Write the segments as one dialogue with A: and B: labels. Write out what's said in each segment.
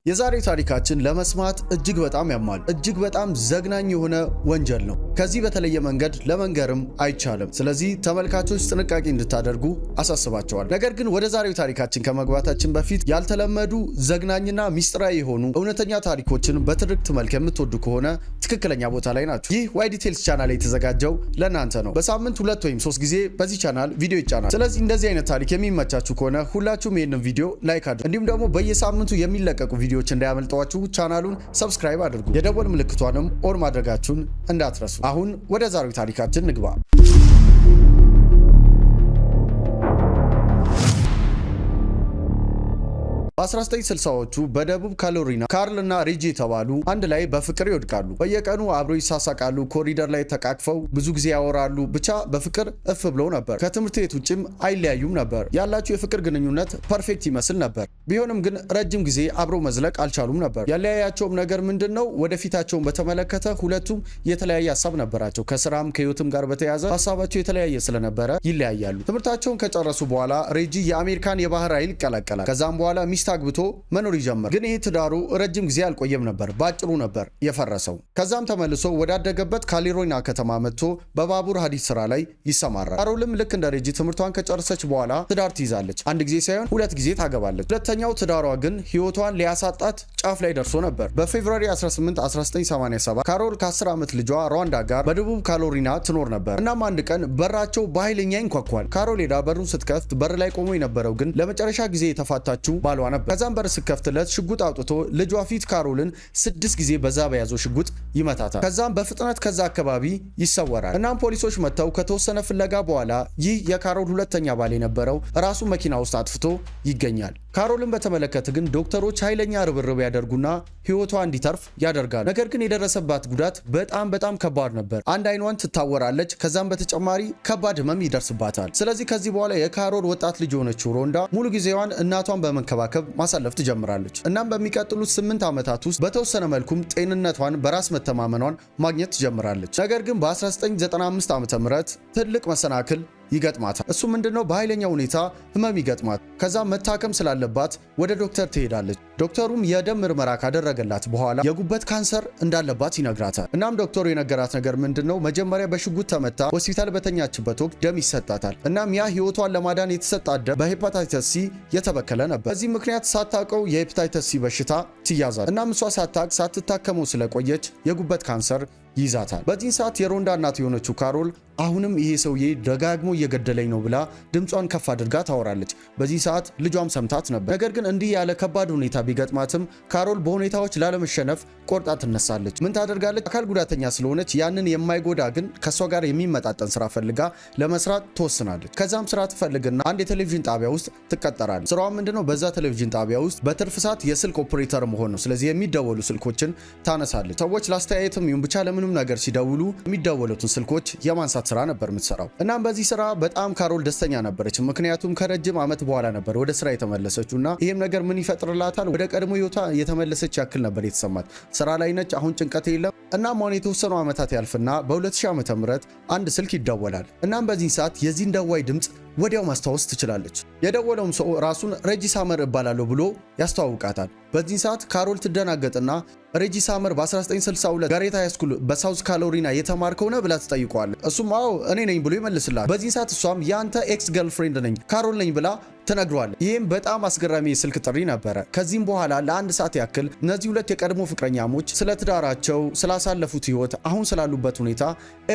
A: የዛሬው ታሪካችን ለመስማት እጅግ በጣም ያማል። እጅግ በጣም ዘግናኝ የሆነ ወንጀል ነው። ከዚህ በተለየ መንገድ ለመንገርም አይቻልም። ስለዚህ ተመልካቾች ጥንቃቄ እንድታደርጉ አሳስባችኋለሁ። ነገር ግን ወደ ዛሬው ታሪካችን ከመግባታችን በፊት ያልተለመዱ፣ ዘግናኝና ሚስጥራዊ የሆኑ እውነተኛ ታሪኮችን በትርክት መልክ የምትወዱ ከሆነ ትክክለኛ ቦታ ላይ ናችሁ። ይህ ዋይ ዲቴልስ ቻናል የተዘጋጀው ለእናንተ ነው። በሳምንት 2 ወይም 3 ጊዜ በዚህ ቻናል ቪዲዮ ይጫናል። ስለዚህ እንደዚህ አይነት ታሪክ የሚመቻችሁ ከሆነ ሁላችሁም ይህንን ቪዲዮ like አድርጉ። እንዲሁም ደግሞ በየሳምንቱ የሚለቀቁ ቪዲዮዎች እንዳያመልጧችሁ ቻናሉን subscribe አድርጉ። የደወል ምልክቷንም on ማድረጋችሁን እንዳትረሱ። አሁን ወደ ዛሬው ታሪካችን እንግባ። በ1960ዎቹ በደቡብ ካሮሊና ካርል እና ሬጂ የተባሉ አንድ ላይ በፍቅር ይወድቃሉ። በየቀኑ አብረው ይሳሳቃሉ፣ ኮሪደር ላይ ተቃቅፈው ብዙ ጊዜ ያወራሉ። ብቻ በፍቅር እፍ ብለው ነበር። ከትምህርት ቤት ውጭም አይለያዩም ነበር። ያላቸው የፍቅር ግንኙነት perfect ይመስል ነበር። ቢሆንም ግን ረጅም ጊዜ አብረው መዝለቅ አልቻሉም ነበር። ያለያያቸውም ነገር ምንድን ነው? ወደፊታቸውን በተመለከተ ሁለቱም የተለያየ ሀሳብ ነበራቸው። ከስራም ከህይወትም ጋር በተያያዘ ሀሳባቸው የተለያየ ስለነበረ ይለያያሉ። ትምህርታቸውን ከጨረሱ በኋላ ሬጂ የአሜሪካን የባህር ኃይል ይቀላቀላል። ከዛም በኋላ ሚስት አግብቶ መኖር ይጀምራል። ግን ይህ ትዳሩ ረጅም ጊዜ አልቆየም ነበር፣ ባጭሩ ነበር የፈረሰው። ከዛም ተመልሶ ወዳደገበት ካሊሮና ከተማ መጥቶ በባቡር ሀዲድ ስራ ላይ ይሰማራል። ካሮልም ልክ እንደ ሬጂ ትምህርቷን ከጨረሰች በኋላ ትዳር ትይዛለች። አንድ ጊዜ ሳይሆን ሁለት ጊዜ ታገባለች። ሁለተኛው ትዳሯ ግን ህይወቷን ሊያሳጣት ጫፍ ላይ ደርሶ ነበር። በ February 18 1987 ካሮል ከ10 ዓመት ልጇ ሮንዳ ጋር በደቡብ ካሮሊና ትኖር ነበር። እናም አንድ ቀን በራቸው በኃይለኛ ይንኳኳል። ካሮል ሄዳ በሩን ስትከፍት በር ላይ ቆሞ የነበረው ግን ለመጨረሻ ጊዜ የተፋታችው ባሏ ነበር። ከዛም በር ስትከፍትለት ሽጉጥ አውጥቶ ልጇ ፊት ካሮልን ስድስት ጊዜ በዛ በያዘው ሽጉጥ ይመታታል። ከዛም በፍጥነት ከዛ አካባቢ ይሰወራል። እናም ፖሊሶች መጥተው ከተወሰነ ፍለጋ በኋላ ይህ የካሮል ሁለተኛ ባል የነበረው ራሱ መኪና ውስጥ አጥፍቶ ይገኛል። ካሮልን በተመለከተ ግን ዶክተሮች ኃይለኛ ርብርብ ያደርጉና ህይወቷ እንዲተርፍ ያደርጋሉ። ነገር ግን የደረሰባት ጉዳት በጣም በጣም ከባድ ነበር። አንድ አይኗን ትታወራለች። ከዛም በተጨማሪ ከባድ ህመም ይደርስባታል። ስለዚህ ከዚህ በኋላ የካሮል ወጣት ልጅ የሆነችው ሮንዳ ሙሉ ጊዜዋን እናቷን በመንከባከብ ማሳለፍ ትጀምራለች። እናም በሚቀጥሉት 8 ዓመታት ውስጥ በተወሰነ መልኩም ጤንነቷን፣ በራስ መተማመኗን ማግኘት ትጀምራለች። ነገር ግን በ1995 ዓ.ም ትልቅ መሰናክል ይገጥማታል። እሱ ምንድነው? በኃይለኛ ሁኔታ ህመም ይገጥማት። ከዛ መታከም ስላለባት ወደ ዶክተር ትሄዳለች። ዶክተሩም የደም ምርመራ ካደረገላት በኋላ የጉበት ካንሰር እንዳለባት ይነግራታል። እናም ዶክተሩ የነገራት ነገር ምንድነው? መጀመሪያ በሽጉጥ ተመታ ሆስፒታል በተኛችበት ወቅት ደም ይሰጣታል። እናም ያ ህይወቷን ለማዳን የተሰጣት ደም በ hepatitis C የተበከለ ነበር። በዚህ ምክንያት ሳታውቀው የ hepatitis C በሽታ ትያዛል። እናም እሷ ሳታውቅ ሳትታከመው ስለቆየች የጉበት ካንሰር ይይዛታል። በዚህ ሰዓት የሮንዳ እናት የሆነችው ካሮል አሁንም ይሄ ሰውዬ ደጋግሞ እየገደለኝ ነው ብላ ድምጿን ከፍ አድርጋ ታወራለች። በዚህ ሰዓት ልጇም ሰምታት ነበር። ነገር ግን እንዲህ ያለ ከባድ ሁኔታ ቢገጥማትም ካሮል በሁኔታዎች ላለመሸነፍ ቆርጣ ትነሳለች። ምን ታደርጋለች? አካል ጉዳተኛ ስለሆነች ያንን የማይጎዳ ግን ከእሷ ጋር የሚመጣጠን ስራ ፈልጋ ለመስራት ትወስናለች። ከዛም ስራ ትፈልግና አንድ የቴሌቪዥን ጣቢያ ውስጥ ትቀጠራለች። ስራዋ ምንድነው? በዛ ቴሌቪዥን ጣቢያ ውስጥ በትርፍ ሰዓት የስልክ ኦፕሬተር መሆን ነው። ስለዚህ የሚደወሉ ስልኮችን ታነሳለች። ሰዎች ላስተያየትም ይሁን ብቻ ለምንም ነገር ሲደውሉ የሚደወሉትን ስልኮች የማንሳት ስራ ነበር የምትሰራው። እናም በዚህ ስራ በጣም ካሮል ደስተኛ ነበረች። ምክንያቱም ከረጅም ዓመት በኋላ ነበር ወደ ስራ የተመለሰችው እና ይህም ነገር ምን ይፈጥርላታል? ወደ ቀድሞ ህይወቷ የተመለሰች ያክል ነበር የተሰማት። ስራ ላይ ነች፣ አሁን ጭንቀት የለም። እናም አሁን የተወሰኑ ዓመታት ያልፍና በ2000 ዓ.ም አንድ ስልክ ይደወላል። እናም በዚህ ሰዓት የዚህን ደዋይ ድምፅ ወዲያው ማስታወስ ትችላለች። የደወለውም ሰው ራሱን ሬጂ ሳመር እባላለሁ ብሎ ያስተዋውቃታል። በዚህ ሰዓት ካሮል ትደናገጥና ሬጂ ሳመር በ1962 ጋሬት High School በሳውዝ ካሮሊና የተማርከው ነህ ብላ ትጠይቀዋለች። እሱም አዎ እኔ ነኝ ብሎ ይመልስላታል። በዚህ ሰዓት እሷም ያንተ ex girlfriend ነኝ፣ ካሮል ነኝ ብላ ትነግረዋለች። ይህም በጣም አስገራሚ የስልክ ጥሪ ነበረ። ከዚህም በኋላ ለአንድ ሰዓት ያክል እነዚህ ሁለት የቀድሞ ፍቅረኛሞች ስለ ትዳራቸው፣ ስላሳለፉት ህይወት፣ አሁን ስላሉበት ሁኔታ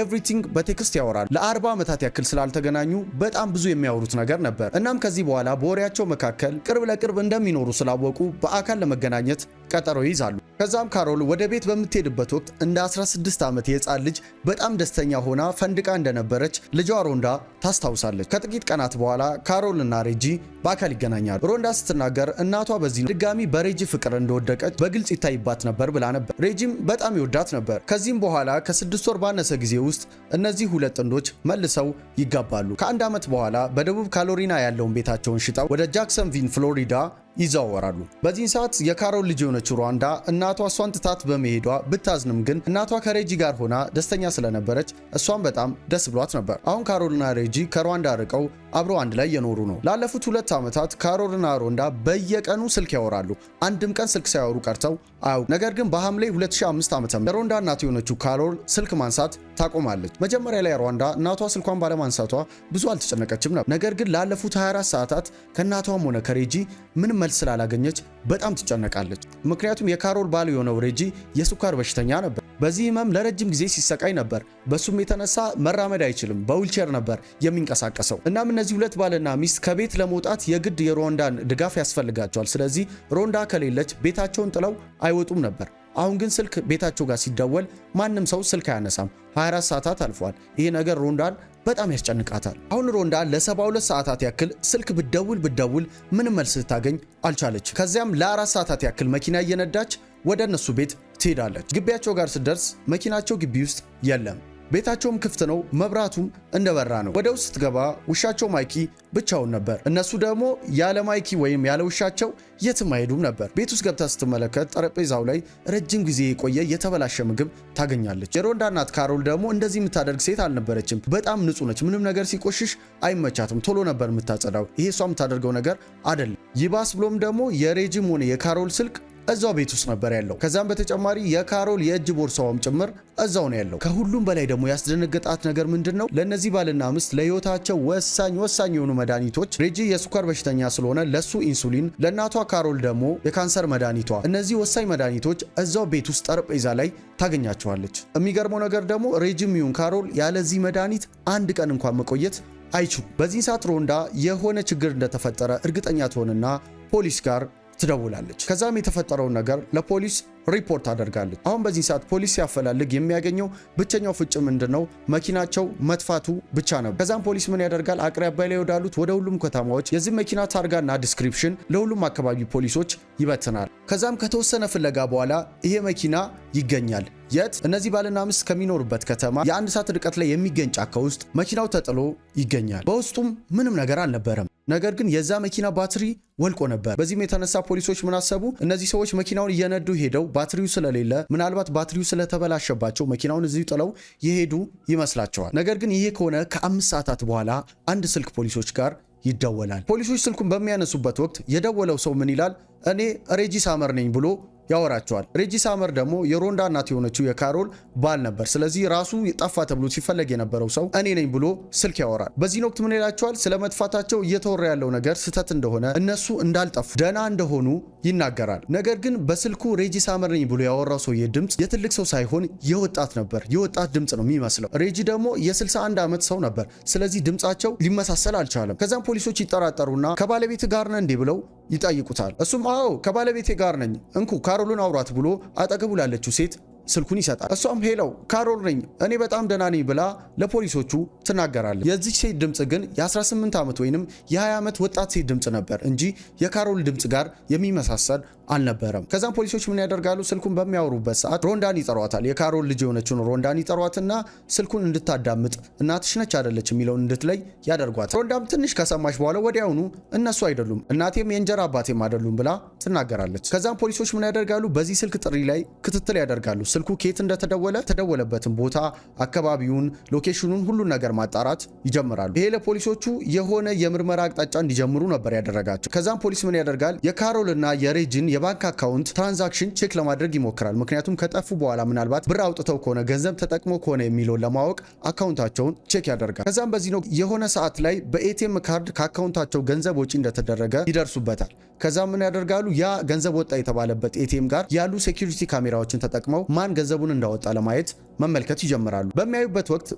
A: everything በ text ያወራሉ። ለ40 ዓመታት ያክል ስላልተገናኙ በጣም ብዙ የሚያወሩት ነገር ነበር። እናም ከዚህ በኋላ በወሬያቸው መካከል ቅርብ ለቅርብ እንደሚኖሩ ስላወቁ በአካል ለመገናኘት ቀጠሮ ይይዛሉ። ከዛም ካሮል ወደ ቤት በምትሄድበት ወቅት እንደ 16 ዓመት የህፃን ልጅ በጣም ደስተኛ ሆና ፈንድቃ እንደነበረች ልጇ ሮንዳ ታስታውሳለች። ከጥቂት ቀናት በኋላ ካሮል እና ሬጂ በአካል ይገናኛሉ። ሮንዳ ስትናገር እናቷ በዚህ ድጋሚ በሬጂ ፍቅር እንደወደቀች በግልጽ ይታይባት ነበር ብላ ነበር። ሬጂም በጣም ይወዳት ነበር። ከዚህም በኋላ ከ6 ወር ባነሰ ጊዜ ውስጥ እነዚህ ሁለት ጥንዶች መልሰው ይጋባሉ። ከአንድ ዓመት በኋላ በደቡብ ካሮሊና ያለውን ቤታቸውን ሽጠው ወደ ጃክሰንቪል ፍሎሪዳ ይዘዋወራሉ። በዚህን ሰዓት የካሮል ልጅ የሆነችው ሮንዳ እናቷ እሷን ትታት በመሄዷ ብታዝንም ግን እናቷ ከሬጂ ጋር ሆና ደስተኛ ስለነበረች እሷን በጣም ደስ ብሏት ነበር። አሁን ካሮልና ሬጂ ከሮንዳ ርቀው አብረው አንድ ላይ እየኖሩ ነው። ላለፉት 2 ዓመታት ካሮልና ሮንዳ በየቀኑ ስልክ ያወራሉ። አንድም ቀን ስልክ ሳያወሩ ቀርተው አያውቁም። ነገር ግን በሐምሌ 2005 ዓ.ም የሮንዳ እናት የሆነችው ካሮል ስልክ ማንሳት ታቆማለች። መጀመሪያ ላይ ሮንዳ እናቷ ስልኳን ባለማንሳቷ ብዙ አልተጨነቀችም ነበር። ነገር ግን ላለፉት 24 ሰዓታት ከእናቷም ሆነ ከሬጂ ምንም መልስ ስላላገኘች በጣም ትጨነቃለች። ምክንያቱም የካሮል ባል የሆነው ሬጂ የስኳር በሽተኛ ነበር። በዚህ ህመም ለረጅም ጊዜ ሲሰቃይ ነበር። በሱም የተነሳ መራመድ አይችልም፣ በዊልቸር ነበር የሚንቀሳቀሰው። እናም እነዚህ ሁለት ባልና ሚስት ከቤት ለመውጣት የግድ የሮንዳን ድጋፍ ያስፈልጋቸዋል። ስለዚህ ሮንዳ ከሌለች ቤታቸውን ጥለው አይወጡም ነበር። አሁን ግን ስልክ ቤታቸው ጋር ሲደወል ማንም ሰው ስልክ አያነሳም። 24 ሰዓታት አልፏል። ይሄ ነገር ሮንዳን በጣም ያስጨንቃታል። አሁን ሮንዳ ለ72 ሰዓታት ያክል ስልክ ብትደውል ብትደውል ምንም መልስ ልታገኝ አልቻለች። ከዚያም ለ4 ሰዓታት ያክል መኪና እየነዳች ወደ እነሱ ቤት ትሄዳለች። ግቢያቸው ጋር ስትደርስ መኪናቸው ግቢ ውስጥ የለም። ቤታቸውም ክፍት ነው፣ መብራቱም እንደበራ ነው። ወደ ውስጥ ስትገባ ውሻቸው ማይኪ ብቻውን ነበር። እነሱ ደግሞ ያለ ማይኪ ወይም ያለ ውሻቸው የትም አይሄዱም ነበር። ቤት ውስጥ ገብታ ስትመለከት ጠረጴዛው ላይ ረጅም ጊዜ የቆየ የተበላሸ ምግብ ታገኛለች። የሮንዳ እናት ካሮል ደግሞ እንደዚህ የምታደርግ ሴት አልነበረችም። በጣም ንጹህ ነች። ምንም ነገር ሲቆሽሽ አይመቻትም። ቶሎ ነበር የምታጸዳው። ይሄ እሷ የምታደርገው ነገር አይደለም። ይባስ ብሎም ደግሞ የሬጂም ሆነ የካሮል ስልክ እዛው ቤት ውስጥ ነበር ያለው። ከዛም በተጨማሪ የካሮል የእጅ ቦርሳዋም ጭምር እዛው ነው ያለው። ከሁሉም በላይ ደግሞ ያስደነገጣት ነገር ምንድን ነው? ለእነዚህ ባልና ሚስት ለህይወታቸው ወሳኝ ወሳኝ የሆኑ መድኃኒቶች፣ ሬጂ የስኳር በሽተኛ ስለሆነ ለሱ ኢንሱሊን፣ ለእናቷ ካሮል ደግሞ የካንሰር መድኃኒቷ፣ እነዚህ ወሳኝ መድኃኒቶች እዛው ቤት ውስጥ ጠረጴዛ ላይ ታገኛቸዋለች። የሚገርመው ነገር ደግሞ ሬጂም ይሁን ካሮል ያለዚህ መድኃኒት አንድ ቀን እንኳን መቆየት አይችሉም። በዚህ ሰዓት ሮንዳ የሆነ ችግር እንደተፈጠረ እርግጠኛ ትሆንና ፖሊስ ጋር ትደውላለች። ከዛም የተፈጠረውን ነገር ለፖሊስ ሪፖርት ታደርጋለች። አሁን በዚህ ሰዓት ፖሊስ ሲያፈላልግ የሚያገኘው ብቸኛው ፍንጭ ምንድን ነው? መኪናቸው መጥፋቱ ብቻ ነበር። ከዛም ፖሊስ ምን ያደርጋል? አቅራቢያ ላይ ወዳሉት ወደ ሁሉም ከተማዎች የዚህ መኪና ታርጋና description ለሁሉም አካባቢ ፖሊሶች ይበትናል። ከዛም ከተወሰነ ፍለጋ በኋላ ይሄ መኪና ይገኛል። የት? እነዚህ ባልና ሚስት ከሚኖሩበት ከተማ የ1 ሰዓት ርቀት ላይ የሚገኝ ጫካ ውስጥ መኪናው ተጥሎ ይገኛል። በውስጡም ምንም ነገር አልነበረም። ነገር ግን የዛ መኪና ባትሪ ወልቆ ነበር። በዚህም የተነሳ ፖሊሶች ምን አሰቡ? እነዚህ ሰዎች መኪናውን እየነዱ ሄደው ባትሪው ስለሌለ፣ ምናልባት ባትሪው ስለተበላሸባቸው መኪናውን እዚሁ ጥለው የሄዱ ይመስላቸዋል። ነገር ግን ይሄ ከሆነ ከ5 ሰዓታት በኋላ አንድ ስልክ ፖሊሶች ጋር ይደወላል። ፖሊሶች ስልኩን በሚያነሱበት ወቅት የደወለው ሰው ምን ይላል? "እኔ ሬጂ ሳመር ነኝ" ብሎ ያወራቸዋል። ሬጂ ሳመር ደግሞ የሮንዳ እናት የሆነችው የካሮል ባል ነበር። ስለዚህ ራሱ ጠፋ ተብሎ ሲፈለግ የነበረው ሰው እኔ ነኝ ብሎ ስልክ ያወራል። በዚህን ወቅት ምን ይላቸዋል? ስለ መጥፋታቸው እየተወራ ያለው ነገር ስህተት እንደሆነ፣ እነሱ እንዳልጠፉ፣ ደህና እንደሆኑ ይናገራል። ነገር ግን በስልኩ ሬጂ ሳመር ነኝ ብሎ ያወራው ሰውዬ ድምፅ የትልቅ ሰው ሳይሆን የወጣት ነበር። የወጣት ድምፅ ነው የሚመስለው። ሬጂ ደግሞ የ61 ዓመት ሰው ነበር። ስለዚህ ድምፃቸው ሊመሳሰል አልቻለም። ከዛም ፖሊሶች ይጠራጠሩና "ከባለቤትህ ጋር ነህ እንዴ?" ብለው ይጠይቁታል። እሱም "አዎ፣ ከባለቤቴ ጋር ነኝ፣ እንኩ ካሮልን አውሯት" ብሎ አጠገቡ ላለችው ሴት ስልኩን ይሰጣል። እሷም "Hello፣ ካሮል ነኝ፣ እኔ በጣም ደህና ነኝ" ብላ ለፖሊሶቹ ትናገራለች። የዚች ሴት ድምፅ ግን የ18 ዓመት ወይንም የ20 ዓመት ወጣት ሴት ድምፅ ነበር እንጂ የካሮል ድምፅ ጋር የሚመሳሰል አልነበረም። ከዛም ፖሊሶች ምን ያደርጋሉ? ስልኩን በሚያወሩበት ሰዓት ሮንዳን ይጠሯታል። የካሮል ልጅ የሆነችውን ሮንዳን ይጠሯትና ስልኩን እንድታዳምጥ፣ እናትሽ ነች አይደለች የሚለውን እንድትለይ ያደርጓታል። ሮንዳም ትንሽ ከሰማች በኋላ ወዲያውኑ "እነሱ አይደሉም፣ እናቴም የእንጀራ አባቴም አይደሉም" ብላ ትናገራለች። ከዛም ፖሊሶች ምን ያደርጋሉ? በዚህ ስልክ ጥሪ ላይ ክትትል ያደርጋሉ። ስልኩ ከየት እንደተደወለ፣ የተደወለበትን ቦታ፣ አካባቢውን፣ location ኑን፣ ሁሉን ነገር ማጣራት ይጀምራሉ። ይሄ ለፖሊሶቹ የሆነ የምርመራ አቅጣጫ እንዲጀምሩ ነበር ያደረጋቸው። ከዛም ፖሊስ ምን ያደርጋል? የካሮል እና የሬጂን የባንክ account transaction check ለማድረግ ይሞክራል። ምክንያቱም ከጠፉ በኋላ ምናልባት ብር አውጥተው ከሆነ፣ ገንዘብ ተጠቅሞ ከሆነ የሚለውን ለማወቅ account ኣቸውን check ያደርጋል። ከዛም በዚህ ነው የሆነ ሰዓት ላይ በ ATM card ከ account ኣቸው ገንዘብ ወጪ እንደተደረገ ይደርሱበታል። ከዛም ምን ያደርጋሉ? ያ ገንዘብ ወጣ የተባለበት ATM ጋር ያሉ security ካሜራዎችን ተጠቅመው ማን ገንዘቡን እንዳወጣ ለማየት መመልከት ይጀምራሉ። በሚያዩበት ወቅት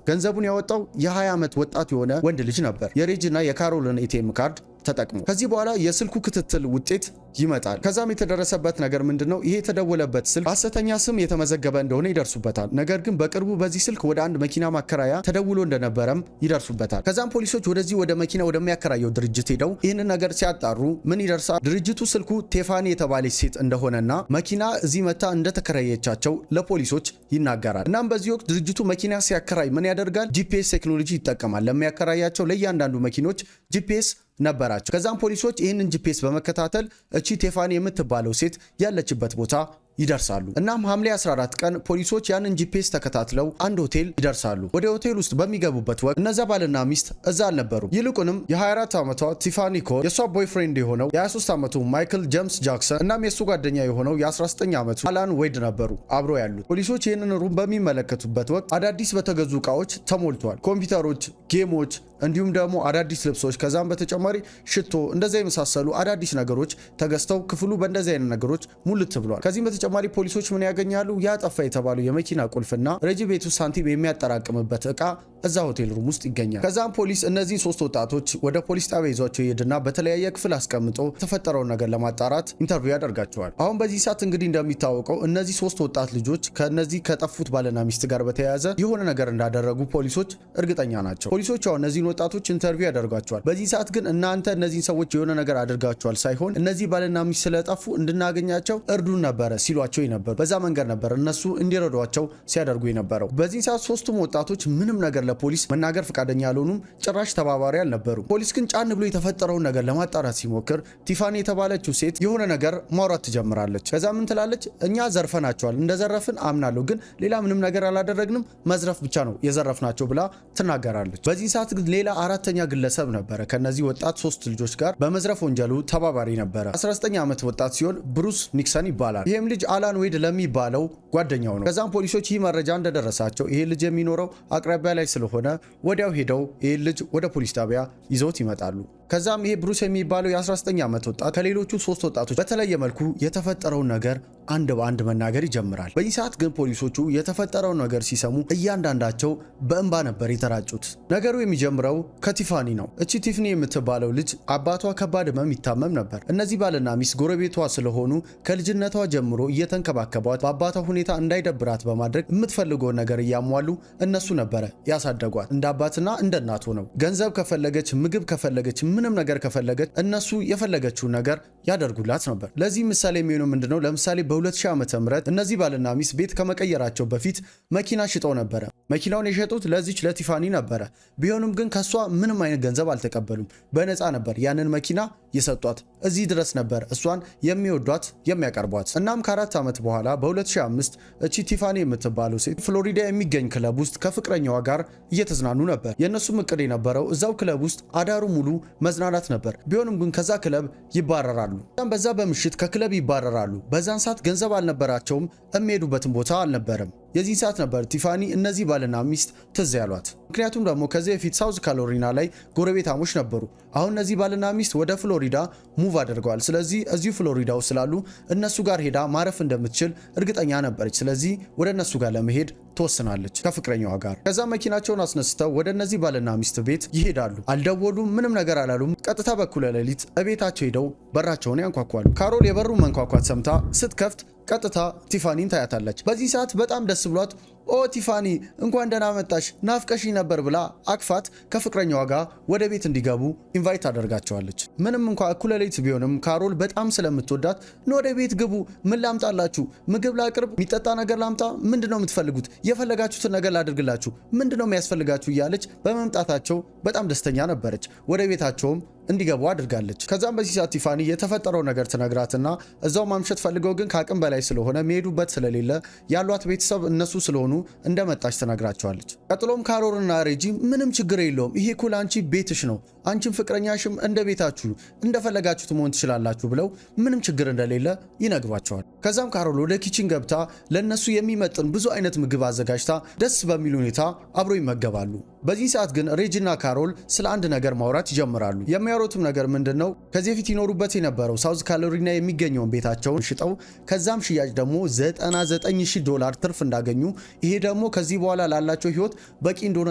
A: ገንዘቡን ያወጣው የ20 ዓመት ወጣት የሆነ ወንድ ልጅ ነበር፣ የሬጂና የካሮልን ATM card ተጠቅሞ። ከዚህ በኋላ የስልኩ ክትትል ውጤት ይመጣል። ከዛም የተደረሰበት ነገር ምንድን ነው? ይሄ የተደወለበት ስልክ ሐሰተኛ ስም የተመዘገበ እንደሆነ ይደርሱበታል። ነገር ግን በቅርቡ በዚህ ስልክ ወደ አንድ መኪና ማከራያ ተደውሎ እንደነበረም ይደርሱበታል። ከዛም ፖሊሶች ወደዚህ ወደ መኪና ወደሚያከራየው ድርጅት ሄደው ይህንን ነገር ሲያጣሩ ምን ይደርሳል? ድርጅቱ ስልኩ ቴፋኒ የተባለች ሴት እንደሆነና መኪና እዚህ መጥታ እንደተከራየቻቸው ለፖሊሶች ይናገራል። እናም በዚህ ወቅት ድርጅቱ መኪና ሲያከራይ ምን ያደርጋል? GPS ቴክኖሎጂ ይጠቀማል። ለሚያከራያቸው ለእያንዳንዱ መኪኖች GPS ነበራቸው። ከዛም ፖሊሶች ይህንን GPS በመከታተል እቺ ቴፋኒ የምትባለው ሴት ያለችበት ቦታ ይደርሳሉ። እናም ሐምሌ 14 ቀን ፖሊሶች ያንን GPS ተከታትለው አንድ ሆቴል ይደርሳሉ። ወደ ሆቴል ውስጥ በሚገቡበት ወቅት እነዛ ባልና ሚስት እዛ አልነበሩም። ይልቁንም የ24 ዓመቷ ቲፋኒ ኮል፣ የእሷ boyfriend የሆነው የ23 ዓመቱ ማይክል ጀምስ ጃክሰን እናም የእሱ ጓደኛ የሆነው የ19 ዓመቱ አላን ዌድ ነበሩ አብሮ ያሉት። ፖሊሶች ይህንን room በሚመለከቱበት ወቅት አዳዲስ በተገዙ እቃዎች ተሞልቷል። ኮምፒውተሮች፣ game ኦች እንዲሁም ደግሞ አዳዲስ ልብሶች፣ ከዛም በተጨማሪ ሽቶ፣ እንደዚያ የመሳሰሉ አዳዲስ ነገሮች ተገዝተው ክፍሉ በእንደዚህ አይነት ነገሮች ሙልት ብሏል። ከዚህም በተጨማሪ ፖሊሶች ምን ያገኛሉ? ያ ጠፋ የተባለው የመኪና ቁልፍና ሬጂ ቤቱ ሳንቲም የሚያጠራቅምበት እቃ እዛ ሆቴል room ውስጥ ይገኛል። ከዛም ፖሊስ እነዚህን ሶስት ወጣቶች ወደ ፖሊስ ጣቢያ ይዟቸው ይሄድና በተለያየ ክፍል አስቀምጦ የተፈጠረውን ነገር ለማጣራት interview ያደርጋቸዋል። አሁን በዚህ ሰዓት እንግዲህ እንደሚታወቀው እነዚህ ሶስት ወጣት ልጆች ከነዚህ ከጠፉት ባልና ሚስት ጋር በተያያዘ የሆነ ነገር እንዳደረጉ ፖሊሶች እርግጠኛ ናቸው። ፖሊሶች አሁን እነዚህን ወጣቶች interview ያደርጓቸዋል። በዚህ ሰዓት ግን እናንተ እነዚህን ሰዎች የሆነ ነገር አድርጋቸዋል ሳይሆን እነዚህ ባልና ሚስት ስለጠፉ እንድናገኛቸው እርዱን ነበረ ሲሏቸው ነበር። በዛ መንገድ ነበር እነሱ እንዲረዷቸው ሲያደርጉ የነበረው። በዚህ ሰዓት ሶስቱም ወጣቶች ምንም ነገር ለፖሊስ መናገር ፈቃደኛ አልሆኑም። ጭራሽ ተባባሪ አልነበሩም። ፖሊስ ግን ጫን ብሎ የተፈጠረውን ነገር ለማጣራት ሲሞክር ቲፋኒ የተባለችው ሴት የሆነ ነገር ማውራት ትጀምራለች። ከዛ ምን ትላለች? እኛ ዘርፈናቸዋል፣ እንደዘረፍን አምናለሁ፣ ግን ሌላ ምንም ነገር አላደረግንም፣ መዝረፍ ብቻ ነው የዘረፍናቸው ብላ ትናገራለች። በዚህ ሰዓት ግን ሌላ አራተኛ ግለሰብ ነበረ ከነዚህ ወጣት ሶስት ልጆች ጋር በመዝረፍ ወንጀሉ ተባባሪ ነበረ። 19 ዓመት ወጣት ሲሆን ብሩስ ኒክሰን ይባላል። ይህም ልጅ አላን ዌድ ለሚባለው ጓደኛው ነው። ከዛም ፖሊሶች ይህ መረጃ እንደደረሳቸው ይሄ ልጅ የሚኖረው አቅራቢያ ላይ ስለሆነ ወዲያው ሄደው ይህ ልጅ ወደ ፖሊስ ጣቢያ ይዘውት ይመጣሉ። ከዛም ይሄ ብሩስ የሚባለው የ19 ዓመት ወጣት ከሌሎቹ ሶስት ወጣቶች በተለየ መልኩ የተፈጠረውን ነገር አንድ በአንድ መናገር ይጀምራል። በዚህ ሰዓት ግን ፖሊሶቹ የተፈጠረውን ነገር ሲሰሙ እያንዳንዳቸው በእንባ ነበር የተራጩት። ነገሩ የሚጀምረው ከቲፋኒ ነው። እቺ ቲፍኒ የምትባለው ልጅ አባቷ ከባድ ህመም ይታመም ነበር። እነዚህ ባልና ሚስት ጎረቤቷ ስለሆኑ ከልጅነቷ ጀምሮ እየተንከባከቧት በአባቷ ሁኔታ እንዳይደብራት በማድረግ የምትፈልገውን ነገር እያሟሉ እነሱ ነበረ ያሳደጓት። እንደ አባትና እንደ እናቱ ነው። ገንዘብ ከፈለገች፣ ምግብ ከፈለገች፣ ምንም ነገር ከፈለገች እነሱ የፈለገችውን ነገር ያደርጉላት ነበር። ለዚህ ምሳሌ የሚሆነው ምንድነው? ለምሳሌ በ2000 ዓመተ ምህረት እነዚህ ባልና ሚስት ቤት ከመቀየራቸው በፊት መኪና ሽጠው ነበረ። መኪናውን የሸጡት ለዚች ለቲፋኒ ነበረ። ቢሆንም ግን ከሷ ምንም አይነት ገንዘብ አልተቀበሉም። በነፃ ነበር ያንን መኪና የሰጧት። እዚህ ድረስ ነበር እሷን የሚወዷት የሚያቀርቧት። እናም ከ4 ዓመት በኋላ በ2005 እቺ ቲፋኒ የምትባለው ሴት ፍሎሪዳ የሚገኝ ክለብ ውስጥ ከፍቅረኛዋ ጋር እየተዝናኑ ነበር። የእነሱም እቅድ የነበረው እዛው ክለብ ውስጥ አዳሩ ሙሉ መዝናናት ነበር። ቢሆንም ግን ከዛ ክለብ ይባረራሉ። በዛ በምሽት ከክለብ ይባረራሉ። በዛን ሰዓት ገንዘብ አልነበራቸውም፣ የሚሄዱበትን ቦታ አልነበረም። የዚህ ሰዓት ነበር ቲፋኒ እነዚህ ባልና ሚስት ትዝ ያሏት። ምክንያቱም ደግሞ ከዚህ በፊት ሳውዝ ካሮላይና ላይ ጎረቤታሞች ነበሩ። አሁን እነዚህ ባልና ሚስት ወደ ፍሎሪዳ move አድርገዋል። ስለዚህ እዚሁ ፍሎሪዳ ውስጥ ስላሉ እነሱ ጋር ሄዳ ማረፍ እንደምትችል እርግጠኛ ነበረች። ስለዚህ ወደ እነሱ ጋር ለመሄድ ትወስናለች ከፍቅረኛዋ ጋር። ከዛ መኪናቸውን አስነስተው ወደ እነዚህ ባልና ሚስት ቤት ይሄዳሉ። አልደወሉም፣ ምንም ነገር አላሉም። ቀጥታ በኩለ ሌሊት እቤታቸው ሄደው በራቸውን ያንኳኳሉ። ካሮል የበሩ መንኳኳት ሰምታ ስትከፍት ቀጥታ ቲፋኒን ታያታለች። በዚህ ሰዓት በጣም ደስ ብሏት ኦ ቲፋኒ እንኳን ደህና መጣሽ፣ ናፍቀሽኝ ነበር ብላ አቅፋት ከፍቅረኛዋ ጋር ወደ ቤት እንዲገቡ invite አደርጋቸዋለች። ምንም እንኳ እኩለ ሌሊት ቢሆንም ካሮል በጣም ስለምትወዳት ወደ ቤት ግቡ፣ ምን ላምጣላችሁ? ምግብ ላቅርብ? የሚጠጣ ነገር ላምጣ? ምንድነው የምትፈልጉት? የፈለጋችሁትን ነገር ላድርግላችሁ፣ ምንድነው የሚያስፈልጋችሁ? እያለች በመምጣታቸው በጣም ደስተኛ ነበረች። ወደ ቤታቸውም እንዲገቡ አድርጋለች። ከዛም በዚህ ሰዓት ቲፋኒ የተፈጠረው ነገር ትነግራትና እዛው ማምሸት ፈልገው ግን ከአቅም በላይ ስለሆነ የሚሄዱበት ስለሌለ ያሏት ቤተሰብ እነሱ ስለሆኑ እንደመጣች ትነግራቸዋለች። ቀጥሎም ካሮልና ሬጂ ምንም ችግር የለውም፣ ይሄ እኮ ለአንቺ ቤትሽ ነው፣ አንቺም ፍቅረኛሽም እንደ ቤታችሁ እንደፈለጋችሁት መሆን ትችላላችሁ ብለው ምንም ችግር እንደሌለ ይነግሯቸዋል። ከዛም ካሮል ወደ kitchen ገብታ ለእነሱ የሚመጥን ብዙ አይነት ምግብ አዘጋጅታ ደስ በሚል ሁኔታ አብረው ይመገባሉ። በዚህ ሰዓት ግን ሬጂና ካሮል ስለ አንድ ነገር ማውራት ይጀምራሉ። የሚያወሩትም ነገር ምንድን ነው? ከዚህ በፊት ይኖሩበት የነበረው ሳውዝ ካሮላይና የሚገኘውን ቤታቸውን ሽጠው ከዛም ሽያጭ ደግሞ 99,000 ዶላር ትርፍ እንዳገኙ፣ ይሄ ደግሞ ከዚህ በኋላ ላላቸው ህይወት በቂ እንደሆነ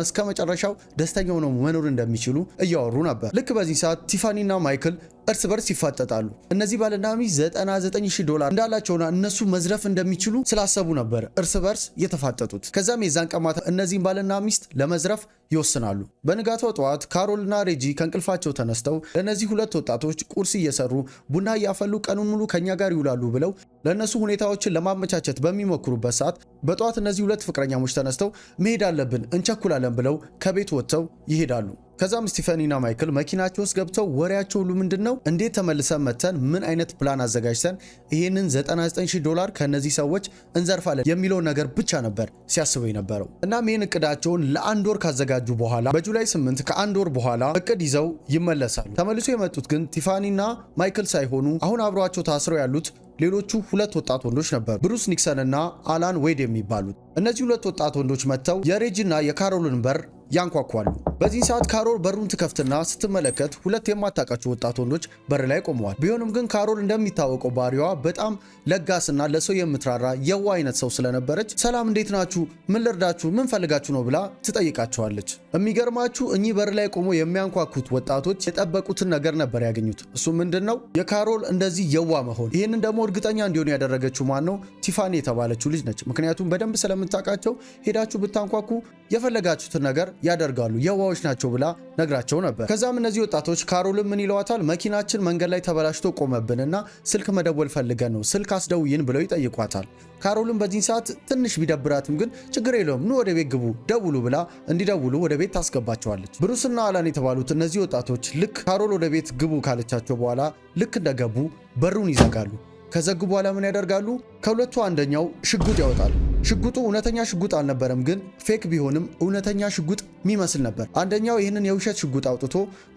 A: እስከ መጨረሻው ደስተኛ ሆነው መኖር እንደሚችሉ እያወሩ ነበር። ልክ በዚህ ሰዓት ቲፋኒና ማይክል እርስ በርስ ይፋጠጣሉ። እነዚህ ባልና ሚስት 99,000 ዶላር እንዳላቸውና እነሱ መዝረፍ እንደሚችሉ ስላሰቡ ነበር እርስ በርስ የተፋጠጡት። ከዛም የዛን ቀን ማታ እነዚህን ባልና ሚስት ለመዝረፍ ይወስናሉ። በንጋታው ጠዋት ካሮልና ሬጂ ከእንቅልፋቸው ተነስተው ለእነዚህ ሁለት ወጣቶች ቁርስ እየሰሩ፣ ቡና እያፈሉ ቀኑን ሙሉ ከኛ ጋር ይውላሉ ብለው ለእነሱ ሁኔታዎችን ለማመቻቸት በሚሞክሩበት ሰዓት በጠዋት እነዚህ ሁለት ፍቅረኛሞች ተነስተው መሄድ አለብን፣ እንቸኩላለን ብለው ከቤት ወጥተው ይሄዳሉ። ከዛም ስቲፈኒና ማይክል መኪናቸው ውስጥ ገብተው ወሬያቸው ሁሉ ምንድን ነው? እንዴት ተመልሰን መተን ምን አይነት ፕላን አዘጋጅተን ይህንን 99,000 ዶላር ከነዚህ ሰዎች እንዘርፋለን የሚለውን ነገር ብቻ ነበር ሲያስበው የነበረው። እናም ይህን እቅዳቸውን ለአንድ ወር ካዘጋጁ በኋላ በ July 8፣ ከአንድ ወር በኋላ እቅድ ይዘው ይመለሳሉ። ተመልሶ የመጡት ግን ቲፋኒና ማይክል ሳይሆኑ አሁን አብረዋቸው ታስረው ያሉት ሌሎቹ ሁለት ወጣት ወንዶች ነበሩ፣ ብሩስ ኒክሰን እና አላን ዌድ የሚባሉት። እነዚህ ሁለት ወጣት ወንዶች መጥተው የሬጂና የካሮልን በር ያንኳኳሉ። በዚህ ሰዓት ካሮል በሩን ትከፍትና ስትመለከት ሁለት የማታውቃቸው ወጣት ወንዶች በር ላይ ቆመዋል። ቢሆንም ግን ካሮል እንደሚታወቀው ባህሪዋ በጣም ለጋስና ለሰው የምትራራ የዋህ አይነት ሰው ስለነበረች "ሰላም፣ እንዴት ናችሁ? ምን ልርዳችሁ? ምን ፈልጋችሁ ነው?" ብላ ትጠይቃቸዋለች። የሚገርማችሁ እኚህ በር ላይ ቆሞ የሚያንኳኩት ወጣቶች የጠበቁትን ነገር ነበር ያገኙት። እሱ ምንድን ነው? የካሮል እንደዚህ የዋህ መሆን። ይህንን ደግሞ እርግጠኛ እንዲሆኑ ያደረገችው ማን ነው? ቲፋኒ የተባለችው ልጅ ነች። ምክንያቱም በደንብ ስለምታውቃቸው ሄዳችሁ ብታንኳኩ የፈለጋችሁትን ነገር ያደርጋሉ፣ የዋሆች ናቸው ብላ ነግራቸው ነበር። ከዛም እነዚህ ወጣቶች ካሮልን ምን ይለዋታል? መኪናችን መንገድ ላይ ተበላሽቶ ቆመብንና ስልክ መደወል ፈልገን ነው፣ ስልክ አስደውይን ብለው ይጠይቋታል። ካሮልን በዚህ ሰዓት ትንሽ ቢደብራትም ግን ችግር የለውም፣ ኑ ወደ ቤት ግቡ፣ ደውሉ ብላ እንዲደውሉ ወደ ቤት ታስገባቸዋለች። ብሩስና አላን የተባሉት እነዚህ ወጣቶች ልክ ካሮል ወደ ቤት ግቡ ካለቻቸው በኋላ ልክ እንደገቡ በሩን ይዘጋሉ። ከዘጉ በኋላ ምን ያደርጋሉ? ከሁለቱ አንደኛው ሽጉጥ ያወጣል። ሽጉጡ እውነተኛ ሽጉጥ አልነበረም፣ ግን fake ቢሆንም እውነተኛ ሽጉጥ የሚመስል ነበር። አንደኛው ይህንን የውሸት ሽጉጥ አውጥቶ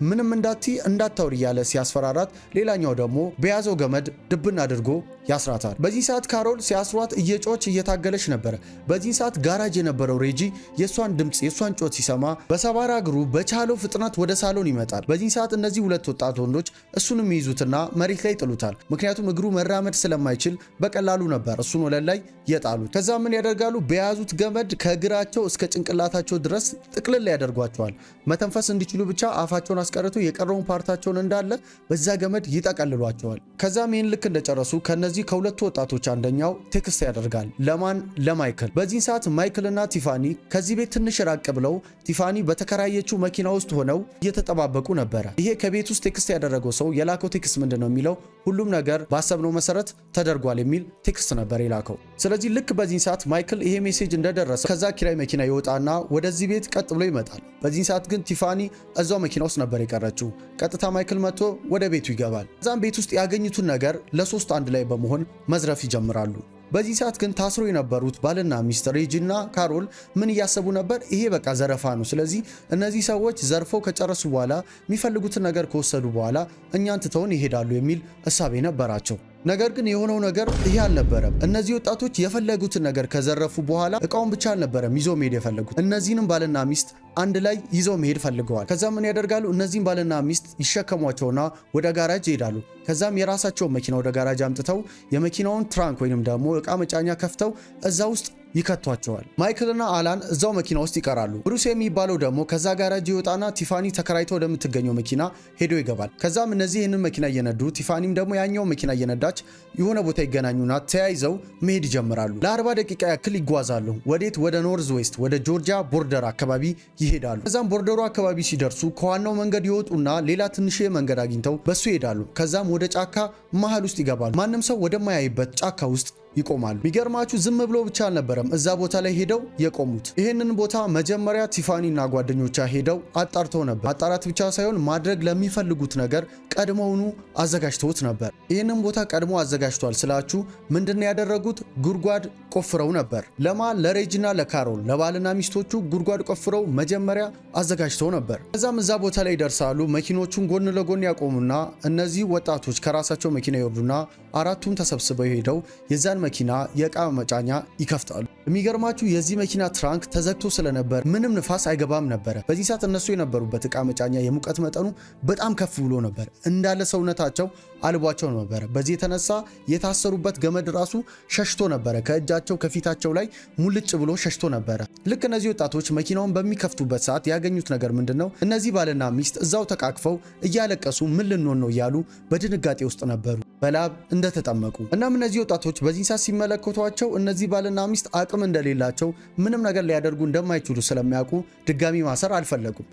A: ምንም እንዳትይ፣ እንዳታውሪ እያለ ሲያስፈራራት፣ ሌላኛው ደግሞ በያዘው ገመድ ድብን አድርጎ ያስራታል። በዚህ ሰዓት ካሮል ሲያስሯት እየጮኸች እየታገለች ነበረ። በዚህ ሰዓት ጋራጅ የነበረው ሬጂ የእሷን ድምፅ፣ የእሷን ጩኸት ሲሰማ በሰባራ እግሩ በቻለው ፍጥነት ወደ ሳሎን ይመጣል። በዚህ ሰዓት እነዚህ ሁለት ወጣት ወንዶች እሱንም ይይዙትና መሬት ላይ ይጥሉታል። ምክንያቱም እግሩ መራመድ ስለማይችል በቀላሉ ነበር እሱን ወለል ላይ የጣሉት። ከዛ ምን ያደርጋሉ? በያዙት ገመድ ከእግራቸው እስከ ጭንቅላታቸው ድረስ ጥቅልል ያደርጓቸዋል። መተንፈስ እንዲችሉ ብቻ አፋቸውን አስቀርቶ የቀረውን part ኣቸውን እንዳለ በዛ ገመድ ይጠቀልሏቸዋል። ከዛም ይህን ልክ እንደጨረሱ ከነዚህ ከሁለቱ ወጣቶች አንደኛው text ያደርጋል። ለማን? ለማይክል። በዚህ ሰዓት ማይክልና ቲፋኒ ከዚህ ቤት ትንሽ ራቅ ብለው ቲፋኒ በተከራየችው መኪና ውስጥ ሆነው እየተጠባበቁ ነበረ። ይሄ ከቤት ውስጥ text ያደረገው ሰው የላከው text ምንድን ነው የሚለው? ሁሉም ነገር ባሰብነው መሰረት ተደርጓል የሚል text ነበር የላከው። ስለዚህ ልክ በዚህ ሰዓት ማይክል ይሄ message እንደደረሰ ከዛ ኪራይ መኪና ይወጣና ወደዚህ ቤት ቀጥ ብሎ ይመጣል። በዚህ ሰዓት ግን ቲፋኒ እዛው መኪና ውስጥ ነበር የቀረችው። ቀጥታ ማይክል መጥቶ ወደ ቤቱ ይገባል። ከዛም ቤት ውስጥ ያገኙትን ነገር ለሶስት አንድ ላይ በመሆን መዝረፍ ይጀምራሉ። በዚህ ሰዓት ግን ታስሮ የነበሩት ባልና ሚስት ሬጂና ካሮል ምን እያሰቡ ነበር? ይሄ በቃ ዘረፋ ነው። ስለዚህ እነዚህ ሰዎች ዘርፈው ከጨረሱ በኋላ፣ የሚፈልጉትን ነገር ከወሰዱ በኋላ እኛን ትተውን ይሄዳሉ የሚል እሳቤ ነበራቸው። ነገር ግን የሆነው ነገር ይሄ አልነበረም። እነዚህ ወጣቶች የፈለጉትን ነገር ከዘረፉ በኋላ እቃውን ብቻ አልነበረም ይዘው መሄድ የፈለጉት፣ እነዚህንም ባልና ሚስት አንድ ላይ ይዘው መሄድ ፈልገዋል። ከዛም ምን ያደርጋሉ? እነዚህም ባልና ሚስት ይሸከሟቸውና ወደ ጋራጅ ይሄዳሉ። ከዛም የራሳቸውን መኪና ወደ ጋራጅ አምጥተው የመኪናውን trunk ወይንም ደግሞ እቃ መጫኛ ከፍተው እዛ ውስጥ ይከቷቸዋል። ማይክልና አላን እዛው መኪና ውስጥ ይቀራሉ። ብሩስ የሚባለው ደግሞ ከዛ ጋራጅ ይወጣና ቲፋኒ ተከራይቶ ወደምትገኘው መኪና ሄዶ ይገባል። ከዛም እነዚህ ይህንን መኪና እየነዱ፣ ቲፋኒም ደግሞ ያኛው መኪና እየነዳች የሆነ ቦታ ይገናኙና ተያይዘው መሄድ ይጀምራሉ። ለ40 ደቂቃ ያክል ይጓዛሉ። ወዴት? ወደ north west፣ ወደ ጆርጂያ border አካባቢ ይሄዳሉ። ከዛም border ኡ አካባቢ ሲደርሱ ከዋናው መንገድ ይወጡና ሌላ ትንሽ መንገድ አግኝተው በሱ ይሄዳሉ። ከዛም ወደ ጫካ መሃል ውስጥ ይገባሉ። ማንም ሰው ወደማያይበት ጫካ ውስጥ ይቆማሉ። የሚገርማችሁ ዝም ብሎ ብቻ አልነበረም እዛ ቦታ ላይ ሄደው የቆሙት። ይህንን ቦታ መጀመሪያ ቲፋኒ እና ጓደኞቿ ሄደው አጣርተው ነበር። ማጣራት ብቻ ሳይሆን ማድረግ ለሚፈልጉት ነገር ቀድሞውኑ አዘጋጅተውት ነበር። ይህንን ቦታ ቀድሞ አዘጋጅቷል ስላችሁ ምንድነው ያደረጉት? ጉድጓድ ቆፍረው ነበር። ለማ? ለሬጅና ለካሮል፣ ለባልና ሚስቶቹ ጉድጓድ ቆፍረው መጀመሪያ አዘጋጅተው ነበር። ከዛም እዛ ቦታ ላይ ይደርሳሉ። መኪኖቹን ጎን ለጎን ያቆሙና እነዚህ ወጣቶች ከራሳቸው መኪና ይወርዱና አራቱም ተሰብስበው ሄደው የዛን መኪና የእቃ መጫኛ ይከፍታሉ። የሚገርማችሁ የዚህ መኪና trunk ተዘግቶ ስለነበር ምንም ንፋስ አይገባም ነበረ። በዚህ ሰዓት እነሱ የነበሩበት እቃ መጫኛ የሙቀት መጠኑ በጣም ከፍ ብሎ ነበር። እንዳለ ሰውነታቸው አልቧቸው ነበረ። በዚህ የተነሳ የታሰሩበት ገመድ ራሱ ሸሽቶ ነበረ። ከእጃቸው ከፊታቸው ላይ ሙልጭ ብሎ ሸሽቶ ነበረ። ልክ እነዚህ ወጣቶች መኪናውን በሚከፍቱበት ሰዓት ያገኙት ነገር ምንድን ነው? እነዚህ ባልና ሚስት እዛው ተቃቅፈው እያለቀሱ ምን ልንሆን ነው እያሉ በድንጋጤ ውስጥ ነበሩ፣ በላብ እንደተጠመቁ። እናም እነዚህ ወጣቶች በዚህ ሰዓት ሲመለከቷቸው እነዚህ ባልና ሚስት አቅም እንደሌላቸው፣ ምንም ነገር ሊያደርጉ እንደማይችሉ ስለሚያውቁ ድጋሚ ማሰር አልፈለጉም።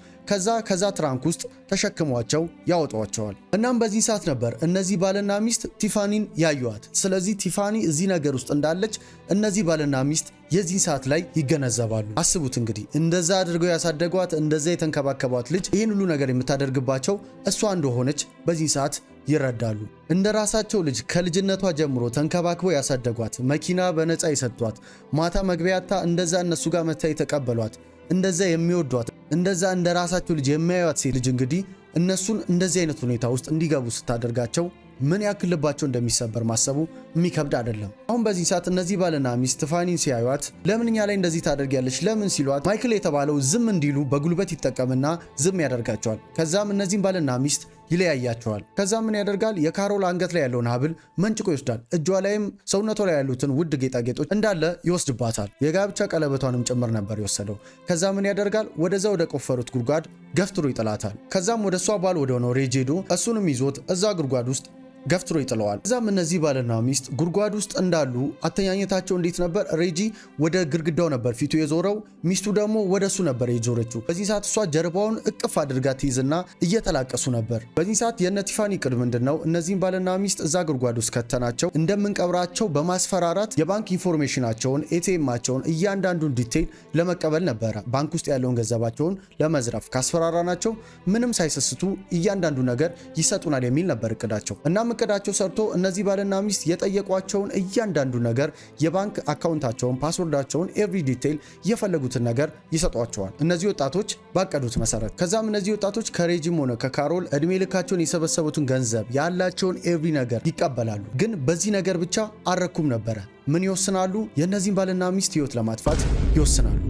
A: ከዛ trunk ውስጥ ተሸክሟቸው ያወጧቸዋል። እናም በዚህ ሰዓት ነበር እነዚህ ባልና ሚስት ቲፋኒን ያዩዋት። ስለዚህ ቲፋኒ እዚህ ነገር ውስጥ እንዳለች እነዚህ ባልና ሚስት የዚህ ሰዓት ላይ ይገነዘባሉ። አስቡት እንግዲህ፣ እንደዛ አድርገው ያሳደጓት፣ እንደዛ የተንከባከቧት ልጅ ይህን ሁሉ ነገር የምታደርግባቸው እሷ እንደሆነች በዚህ ሰዓት ይረዳሉ። እንደ ራሳቸው ልጅ ከልጅነቷ ጀምሮ ተንከባክበው ያሳደጓት፣ መኪና በነፃ የሰጧት፣ ማታ መግቢያ አጥታ እንደዛ እነሱ ጋር መጥታ የተቀበሏት፣ እንደዛ የሚወዷት፣ እንደዛ እንደ ራሳቸው ልጅ የሚያዩት ሴት ልጅ እንግዲህ እነሱን እንደዚህ አይነት ሁኔታ ውስጥ እንዲገቡ ስታደርጋቸው ምን ያክል ልባቸው እንደሚሰበር ማሰቡ የሚከብድ አይደለም። አሁን በዚህ ሰዓት እነዚህ ባልና ሚስት ቲፋኒን ሲያዩት ለምን እኛ ላይ እንደዚህ ታደርጊያለሽ ለምን ሲሏት ማይክል የተባለው ዝም እንዲሉ በጉልበት ይጠቀምና ዝም ያደርጋቸዋል። ከዛም እነዚህም ባልና ሚስት ይለያያቸዋል። ከዛም ምን ያደርጋል? የካሮል አንገት ላይ ያለውን ሀብል መንጭቆ ይወስዳል። እጇ ላይም ሰውነቷ ላይ ያሉትን ውድ ጌጣጌጦች እንዳለ ይወስድባታል። የጋብቻ ቀለበቷንም ጭምር ነበር የወሰደው። ከዛ ምን ያደርጋል? ወደዛ ወደ ቆፈሩት ጉድጓድ ገፍትሮ ይጥላታል። ከዛም ወደ እሷ ባል ወደ ሆነው ሬጅ ሄዶ እሱንም ይዞት እዛ ጉድጓድ ውስጥ ገፍትሮ ይጥለዋል። እዛም እነዚህ ባልና ሚስት ጉድጓድ ውስጥ እንዳሉ አተኛኘታቸው እንዴት ነበር? ሬጂ ወደ ግድግዳው ነበር ፊቱ የዞረው፣ ሚስቱ ደግሞ ወደ እሱ ነበር የዞረችው። በዚህ ሰዓት እሷ ጀርባውን እቅፍ አድርጋ ትይዝና እየተላቀሱ ነበር። በዚህ ሰዓት የነ ቲፋኒ እቅድ ምንድን ነው? እነዚህም ባልና ሚስት እዛ ጉድጓድ ውስጥ ከተናቸው እንደምንቀብራቸው በማስፈራራት የባንክ information ኣቸውን፣ ATM ኣቸውን፣ እያንዳንዱን detail ለመቀበል ነበረ። ባንክ ውስጥ ያለውን ገንዘባቸውን ለመዝረፍ ካስፈራራናቸው ምንም ሳይሰስቱ እያንዳንዱ ነገር ይሰጡናል የሚል ነበር እቅዳቸው። እናም እቅዳቸው ሰርቶ እነዚህ ባልና ሚስት የጠየቋቸውን እያንዳንዱ ነገር፣ የባንክ account ኣቸውን፣ password ኣቸውን፣ every detail የፈለጉትን ነገር ይሰጧቸዋል። እነዚህ ወጣቶች ባቀዱት መሰረት። ከዛም እነዚህ ወጣቶች ከሬጂም ሆነ ከካሮል እድሜ ልካቸውን የሰበሰቡትን ገንዘብ፣ ያላቸውን every ነገር ይቀበላሉ። ግን በዚህ ነገር ብቻ አልረኩም ነበረ። ምን ይወስናሉ? የእነዚህን ባልና ሚስት ህይወት ለማጥፋት ይወስናሉ።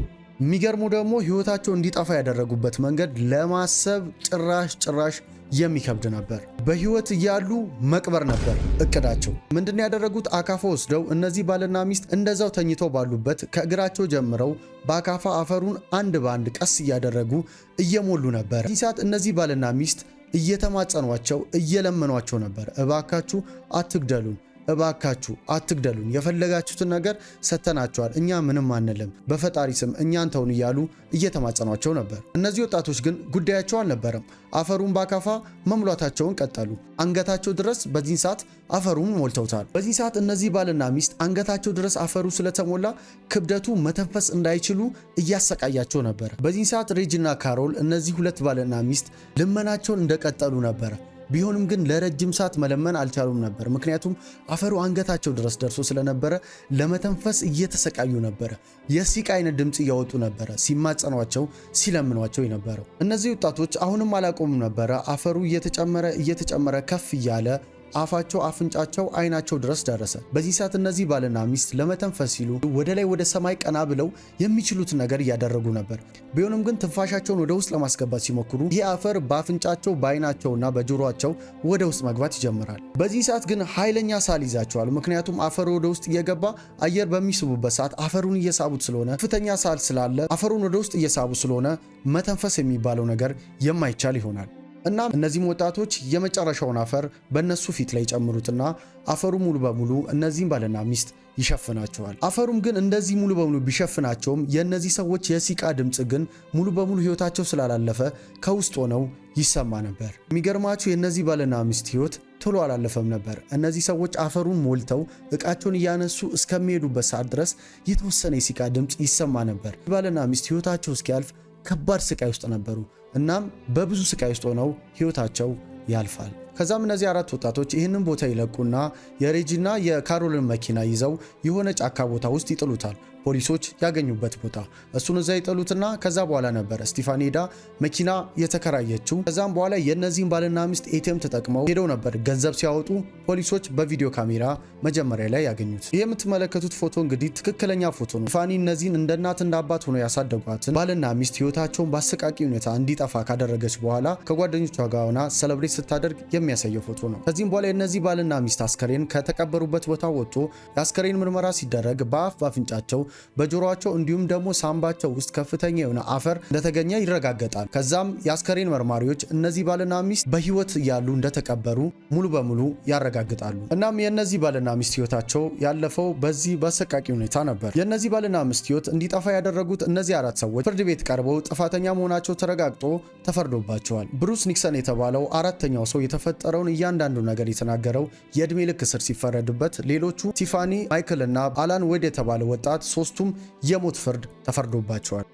A: የሚገርሙ ደግሞ ህይወታቸው እንዲጠፋ ያደረጉበት መንገድ ለማሰብ ጭራሽ ጭራሽ የሚከብድ ነበር። በህይወት እያሉ መቅበር ነበር እቅዳቸው። ምንድን ያደረጉት? አካፋ ወስደው እነዚህ ባልና ሚስት እንደዛው ተኝተው ባሉበት ከእግራቸው ጀምረው በአካፋ አፈሩን አንድ በአንድ ቀስ እያደረጉ እየሞሉ ነበር። በዚህ ሰዓት እነዚህ ባልና ሚስት እየተማጸኗቸው፣ እየለመኗቸው ነበር። እባካችሁ አትግደሉን፣ እባካችሁ አትግደሉን፣ የፈለጋችሁትን ነገር ሰተናችኋል፣ እኛ ምንም አንልም፣ በፈጣሪ ስም እኛን ተውን እያሉ እየተማጸኗቸው ነበር። እነዚህ ወጣቶች ግን ጉዳያቸው አልነበረም። አፈሩን ባካፋ መሙላታቸውን ቀጠሉ። አንገታቸው ድረስ በዚህ ሰዓት አፈሩን ሞልተውታል። በዚህ ሰዓት እነዚህ ባልና ሚስት አንገታቸው ድረስ አፈሩ ስለተሞላ ክብደቱ መተንፈስ እንዳይችሉ እያሰቃያቸው ነበር። በዚህ ሰዓት ሬጅና ካሮል እነዚህ ሁለት ባልና ሚስት ልመናቸውን እንደቀጠሉ ነበር። ቢሆንም ግን ለረጅም ሰዓት መለመን አልቻሉም ነበር። ምክንያቱም አፈሩ አንገታቸው ድረስ ደርሶ ስለነበረ ለመተንፈስ እየተሰቃዩ ነበረ። የሲቃ አይነት ድምፅ እያወጡ ነበረ ሲማጸኗቸው፣ ሲለምኗቸው የነበረው። እነዚህ ወጣቶች አሁንም አላቆሙም ነበረ። አፈሩ እየተጨመረ እየተጨመረ ከፍ እያለ አፋቸው፣ አፍንጫቸው፣ አይናቸው ድረስ ደረሰ። በዚህ ሰዓት እነዚህ ባልና ሚስት ለመተንፈስ ሲሉ ወደ ላይ ወደ ሰማይ ቀና ብለው የሚችሉትን ነገር እያደረጉ ነበር። ቢሆንም ግን ትንፋሻቸውን ወደ ውስጥ ለማስገባት ሲሞክሩ ይህ አፈር በአፍንጫቸው፣ በአይናቸውና በጆሮአቸው ወደ ውስጥ መግባት ይጀምራል። በዚህ ሰዓት ግን ኃይለኛ ሳል ይዛቸዋል። ምክንያቱም አፈሩ ወደ ውስጥ እየገባ አየር በሚስቡበት ሰዓት አፈሩን እየሳቡት ስለሆነ፣ ከፍተኛ ሳል ስላለ አፈሩን ወደ ውስጥ እየሳቡ ስለሆነ መተንፈስ የሚባለው ነገር የማይቻል ይሆናል። እና እነዚህም ወጣቶች የመጨረሻውን አፈር በእነሱ ፊት ላይ ጨምሩትና አፈሩ ሙሉ በሙሉ እነዚህም ባልና ሚስት ይሸፍናቸዋል። አፈሩም ግን እንደዚህ ሙሉ በሙሉ ቢሸፍናቸውም የእነዚህ ሰዎች የሲቃ ድምፅ ግን ሙሉ በሙሉ ህይወታቸው ስላላለፈ ከውስጥ ሆነው ይሰማ ነበር። የሚገርማችሁ የእነዚህ ባልና ሚስት ህይወት ቶሎ አላለፈም ነበር። እነዚህ ሰዎች አፈሩን ሞልተው እቃቸውን እያነሱ እስከሚሄዱበት ሰዓት ድረስ የተወሰነ የሲቃ ድምፅ ይሰማ ነበር። ባልና ሚስት ህይወታቸው እስኪያልፍ ከባድ ስቃይ ውስጥ ነበሩ። እናም በብዙ ስቃይ ውስጥ ሆነው ህይወታቸው ያልፋል። ከዛም እነዚህ አራት ወጣቶች ይህንን ቦታ ይለቁና የሬጂና የካሮልን መኪና ይዘው የሆነ ጫካ ቦታ ውስጥ ይጥሉታል። ፖሊሶች ያገኙበት ቦታ እሱን እዛ ይጥሉትና ከዛ በኋላ ነበረ ስቲፋኒ ሄዳ መኪና የተከራየችው። ከዛም በኋላ የእነዚህን ባልና ሚስት ATM ተጠቅመው ሄደው ነበር ገንዘብ ሲያወጡ ፖሊሶች በቪዲዮ ካሜራ መጀመሪያ ላይ ያገኙት። ይህ የምትመለከቱት ፎቶ እንግዲህ ትክክለኛ ፎቶ ነው። ስቲፋኒ እነዚህን እንደ እናት እንደ አባት ሆኖ ያሳደጓትን ባልና ሚስት ህይወታቸውን በአሰቃቂ ሁኔታ እንዲጠፋ ካደረገች በኋላ ከጓደኞቿ ጋር ሆና celebrate ስታደርግ የሚያሳይ የሚያሳየው ፎቶ ነው። ከዚህም በኋላ የእነዚህ ባልና ሚስት አስከሬን ከተቀበሩበት ቦታ ወጥቶ የአስከሬን ምርመራ ሲደረግ በአፍ፣ በአፍንጫቸው፣ በጆሮአቸው እንዲሁም ደግሞ ሳምባቸው ውስጥ ከፍተኛ የሆነ አፈር እንደተገኘ ይረጋገጣል። ከዛም የአስከሬን መርማሪዎች እነዚህ ባልና ሚስት በህይወት እያሉ እንደተቀበሩ ሙሉ በሙሉ ያረጋግጣሉ። እናም የእነዚህ ባልና ሚስት ህይወታቸው ያለፈው በዚህ በአሰቃቂ ሁኔታ ነበር። የእነዚህ ባልና ሚስት ህይወት እንዲጠፋ ያደረጉት እነዚህ አራት ሰዎች ፍርድ ቤት ቀርበው ጥፋተኛ መሆናቸው ተረጋግጦ ተፈርዶባቸዋል። ብሩስ ኒክሰን የተባለው አራተኛው ሰው የተፈጠረውን እያንዳንዱ ነገር የተናገረው የዕድሜ ልክ እስር ሲፈረድበት፣ ሌሎቹ ቲፋኒ፣ ማይክል እና አላን ዌድ የተባለ ወጣት ሶስቱም የሞት ፍርድ ተፈርዶባቸዋል።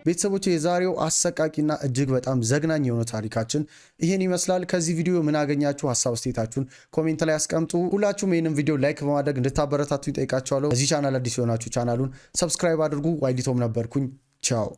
A: ቤተሰቦች፣ የዛሬው አሰቃቂና እጅግ በጣም ዘግናኝ የሆነ ታሪካችን ይህን ይመስላል። ከዚህ ቪዲዮ ምን አገኛችሁ? ሀሳብ አስተያየታችሁን comment ላይ አስቀምጡ። ሁላችሁም ይህንን ቪዲዮ like በማድረግ እንድታበረታቱ እጠይቃችኋለሁ። እዚህ ቻናል አዲስ የሆናችሁ ቻናሉን subscribe አድርጉ። ዋይዲቶም ነበርኩኝ። ቻው።